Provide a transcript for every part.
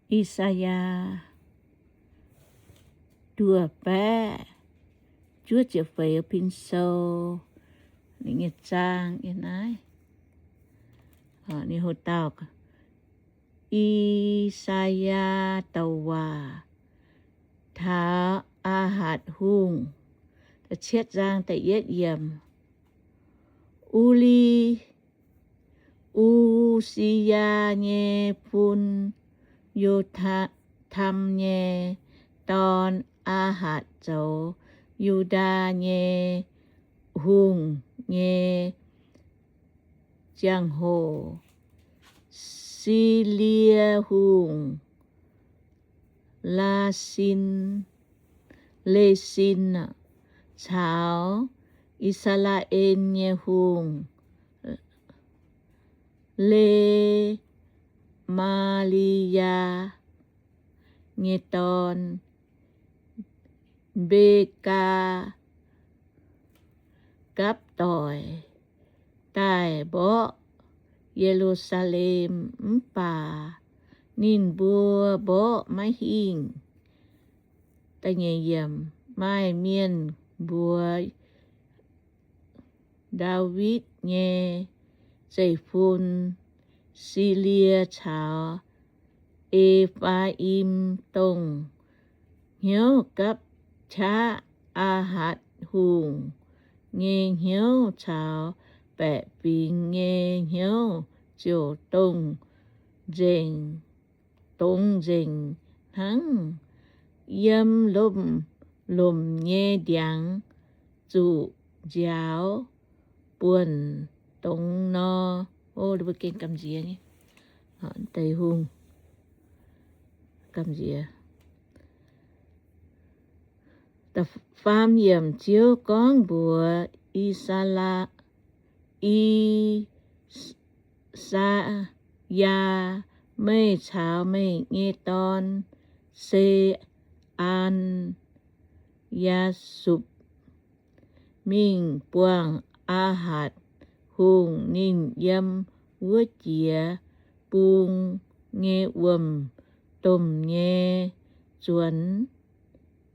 I^saa^yaa nduov baeqv juov ziepc feix pin sou, ninh nyei zaang yiem naaiv. Ninh heuc dauh I^saa^yaa douc waac taux Aa^hatc Hungh. Da'cietv zaang da'yietv yiemc. U^li, U^si^yaa nyei fun, Yo^tam nyei dorn, Aa^hatc, zoux Yu^ndaa nyei hungh nyei ziangh hoc, Silie Hungh, Laa^sin, Le^sin, caux I^saa^laa^en nyei hungh, Le^maa^li^yaa nyei dorn, Mbe^gaa, gapv doic daaih mborqv Ye^lu^saa^lem, mv baac ninh mbuo mborqv maiv hingh. Maaih mienh mbuox Ndaawitv nyei zeiv-fun, Silie caux E^faa^im, dongh hnyouv gapv qaqv Aa^hatc Hungh nyei hnyouv caux baeqc fingx nyei hnyouv ziouc dongh nzengc, dongz nzengc hnangv. Yiem lomc-lomc nyei ndiangx zuqc nziaaux buonc dongz nor. Deix hungh gamh nziex. Faam yiemc. Ziouv gorngv mbuox I^saa^laa, I^saa^yaa, Meih caux meih nyei dorn, se an, Yaa^supv, mingh buangh Aa^hatc Hungh ninh yiem wuov jiex bung nyei wuom-domh nyei zuonx,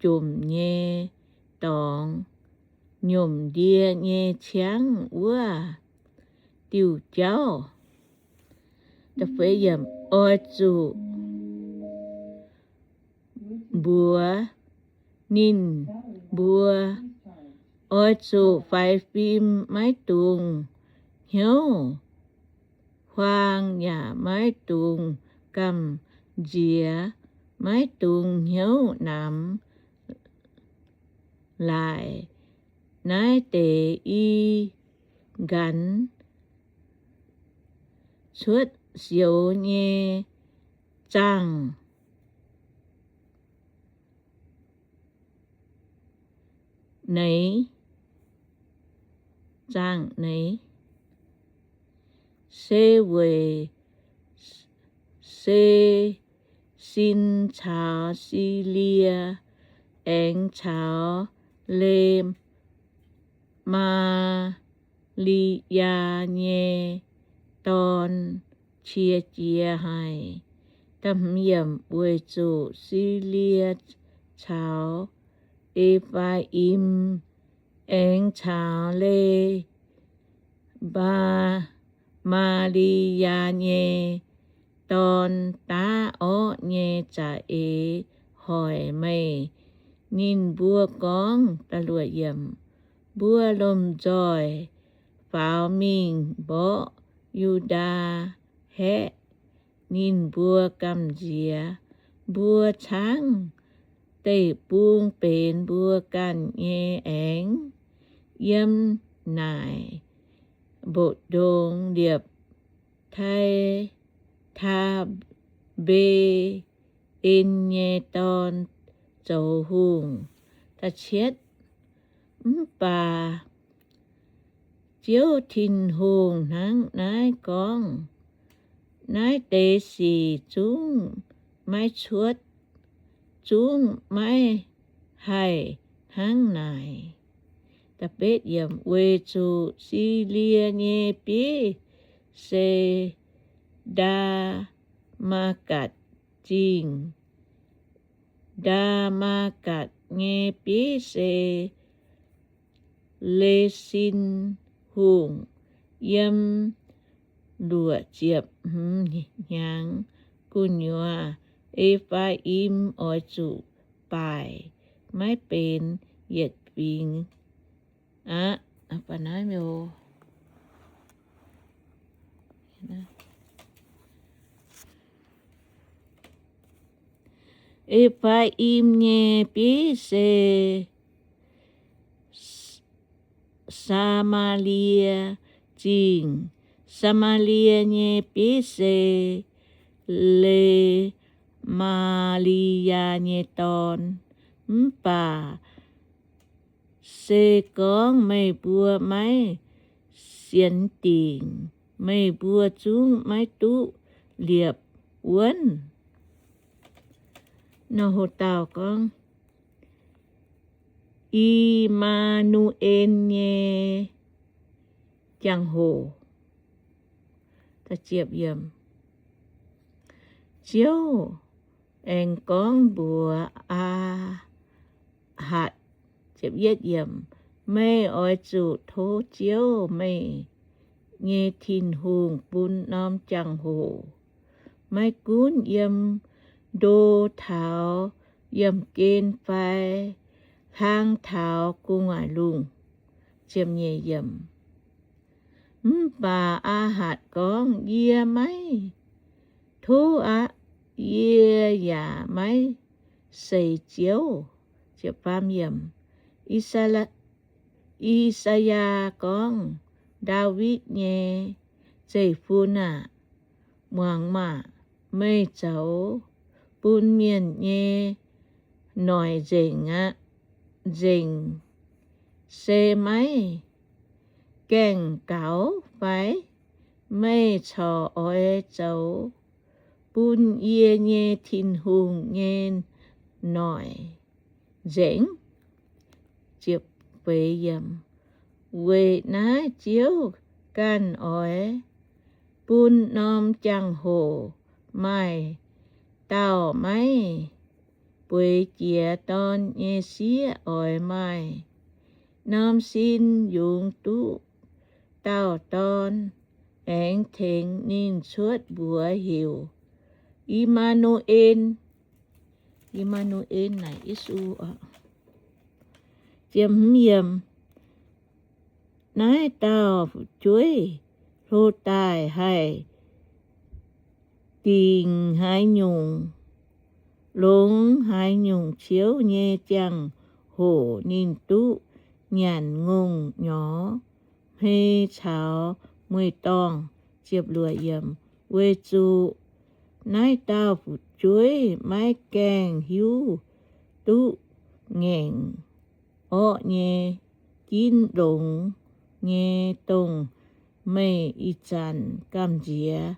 jomc nyei dorngx, nyomc ndie nyei ciangv wuov diuh jauv. Oix zuqc mbuox ninh mbuo, Oix zuqc faix fim, maiv dungx hnyouv huaang, yaac maiv dungx gamh nziex, maiv dungx hnyouv namx laic. Naaiv deix i nqanx cuotv sioux nyei zaangv neix, zaangv neix, se weic, se Sin caux Silie aengx caux Le maa^li^yaa nyei dorn qiex jiez haic. Weic zuqc Silie caux E^faa^im aengx caux Le maa^li^yaa nyei dorn daav orqv nyei za'eix hoic meih. Ninh mbuo gorngv, Mbuo lomh nzoih faaux mingh mborqv Yu^ndaa haeqv ninh mbuo gamh nziex. Mbuo caangv deic-bung benx mbuo ganh nyei aengx. Yiem naaic mboqc ndongx liepc Tai, Taa^mbe^en nyei dorn zoux hungh. Mv baac Ziouv Tin-Hungh hnangv naaiv gorngv, Naaiv deix sic zungv maiv cuotv, zungv maiv haih hnangv naaic. Weic zuqc Silie nyei bieiv se ndaa maa^gatc Zingh. Ndaa^matv^gatc nyei bieiv se Lesin Hungh. Yiem luoqc ziepc hmz hnyangx gu'nyuoz E^faa^im oix zuqc baaic maiv benx yietc fingx aqv. E^faa^im nyei bieiv se Saa^maa^lie Zingh. Saa^maa^lie nyei bieiv se Lemaa^li^yaa nyei dorn. Mv baac se gorngv meih mbuo maiv sienx dingc, meih mbuo zungv maiv duqv liepc wuonv. Nor haaix dauh gorngv, I^maa^nu^en nyei jangx-hoc. Ziouv aengx gorngv mbuox Aa^hatc, Meih oix zuqc tov Ziouv, meih nyei Tin-Hungh, bun norm jangx-hoc, maiv gunv yiem ndo taux yiemh gen fai hlang taux gu'nguaaic lungh. Mv baac Aa^hatc gorngv, Yie maiv tov aqv. Yie yaac maiv seix Ziouv. I^saa^yaa gorngv, Ndaawitv nyei zeiv-fun aah! Muangx maah! Meih zoux bun mienh nyei noic nzengc aqv, nzengc, se maiv gaengh gaux fai? Meih corc oix zoux bun yie nyei Tin-Hungh nyei noic nzengc. Weic naaiv Ziouv ganh oix bun norm jangx-hoc maaih dauh maiv bueix jiex dorn nyei sieqv oix maaih norm sin yungz duqv dauh dorn, aengx tengx ninh cuotv mbuox heuc I^maa^nu^en. I^maa^nu^en naaic Yesu. Naaiv dauh fu'jueiv hlo daaih haih dingc haaix nyungc, longx haaix nyungc ciouv nyei jangx-hoc ninh duqv nyanc ngongh nyorx hmei caux mueiz-dorngh. Weic zuqc naaiv dauh fu'jueiv maiv gaengh hiuv duqv ngaengc orqv nyei ginv longx nyei, dongh meih ih zanc gamh nziex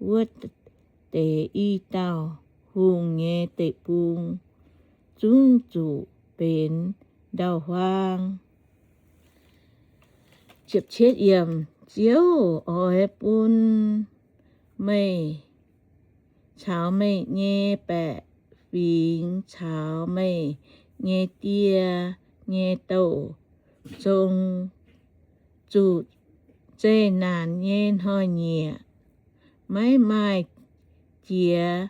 wuov deix. I dauh hungh nyei deic-bung zungv zuqc benx ndau-huaang. Ziouv oix bun meih caux meih nyei baeqc fingx caux meih nyei die nyei douh zong zuqc zeqc naanc nyei hnoi-nyieqc, maiv maaih jiex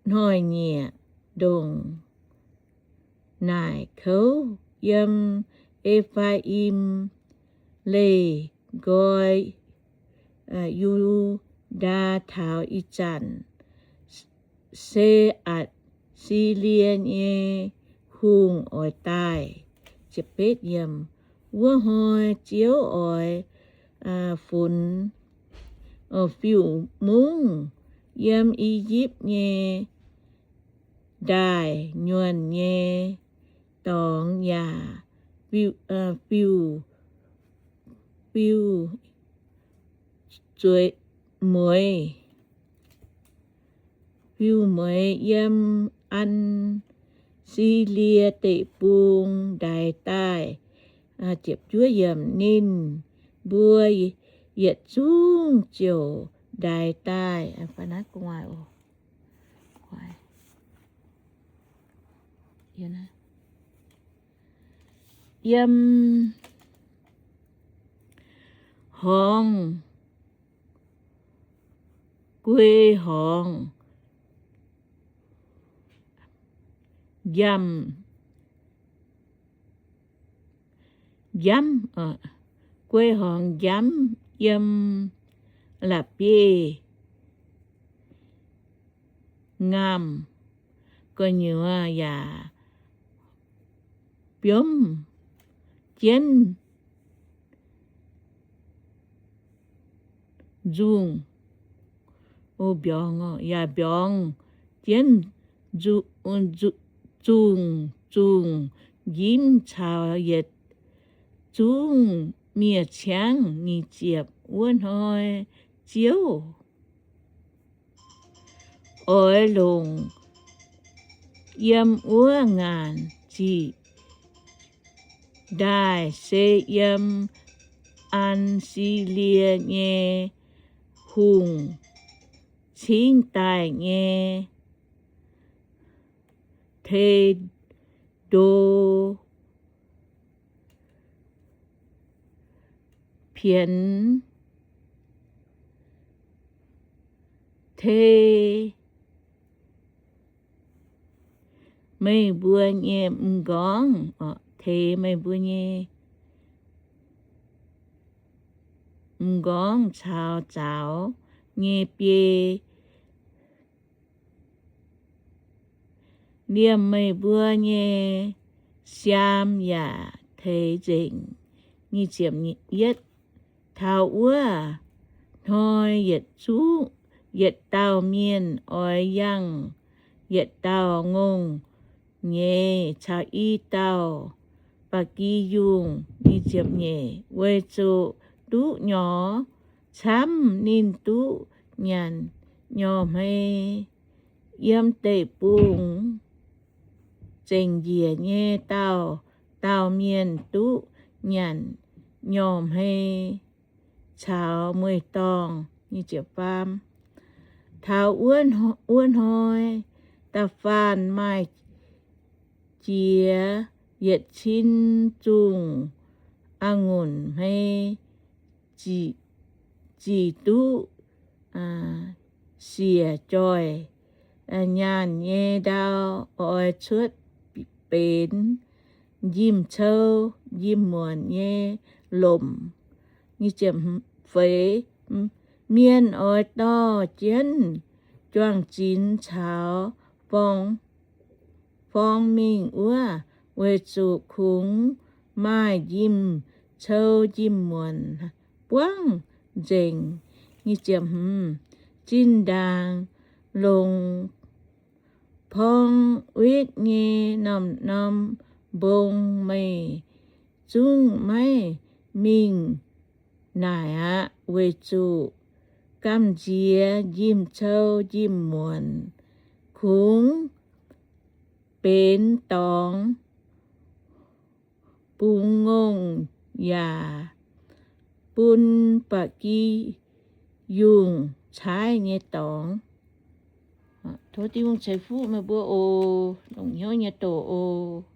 hnoi-nyieqc ndongc naaic kouv. Yiem E^faa^im leih nqoi Yu^ndaa taux ih zanc, se Atc^si^lie nyei hungh oix daaih. Wuov hnoi Ziouv oix funx fiuv-mungv yiem I^yipv nyei ndaaih nyuonh nyei dorngx yaac fiuv, fiuv-mueiz, fiuv-mueiz yiem Atc^si^lie Deic-Bung ndaix daaih. Ninh mbuo yietc zungv ziouc ndaix daaih. Yiem horngz, guei horngz, njamv, njamv, guei horngz njamv yiem la'bieiv ngaamh gu'nyuoz yaac biomv jienv nzungh, mbiorngz, yaac mbiorngz jienv nzungh, zungh njimv caux yietc zungv miev-ciangv. Nyic ziepc, wuov hnoi Ziouv oix longc yiem wuov ngaanc ziqc ndaaih se yiem An^si^lie nyei hungh cingv daaih nyei tei ndo pienx tei meih mbuo nyei m'nqorngv, teix meih mbuo nyei m'nqorngv caux zaux nyei biei, liemh meih mbuo nyei siaam yaac teix nzengc. Taux wuov hnoi yietc zungv, yietc dauh mienh oix yangh yietc dauh ngongh nyeiz caux i dauh ba'gi yungh, weic zuqc duqv nyorx camv ninh duqv nyanc nyorhmei. Yiem deic-bung zengc njiec nyei dauh dauh mienh duqv nyanc nyorhmei caux mueiz-dorngh. Taux wuov hnoi da'faanh maaih jiex yietc cin zungh a'ngunc hmei zic duqv siec joih nyaanh nyei ndau oix cuotv benx njimv-cou njimv-muonc nyei lomc. Feix, mienh oix dorh jienv juang-zinx caux forng mingh wuov, weic zuqc kungx maaih njimv-cou njimv-muonc buangv nzengc. Zinh ndaangc longc porng witv nyei norm-norm mbong meih zungv maiv mingh naaic aqv, weic zuqc gamh nziex njimv-cou njimv-muonc kungx benx dorngx bungx ngongh yaac bun ba'gi yungh caaiv nyei dorngx. Tov Tin-Hungh ceix fuqv meih mbuo oc. Longc hnyouv nyei doqc oc.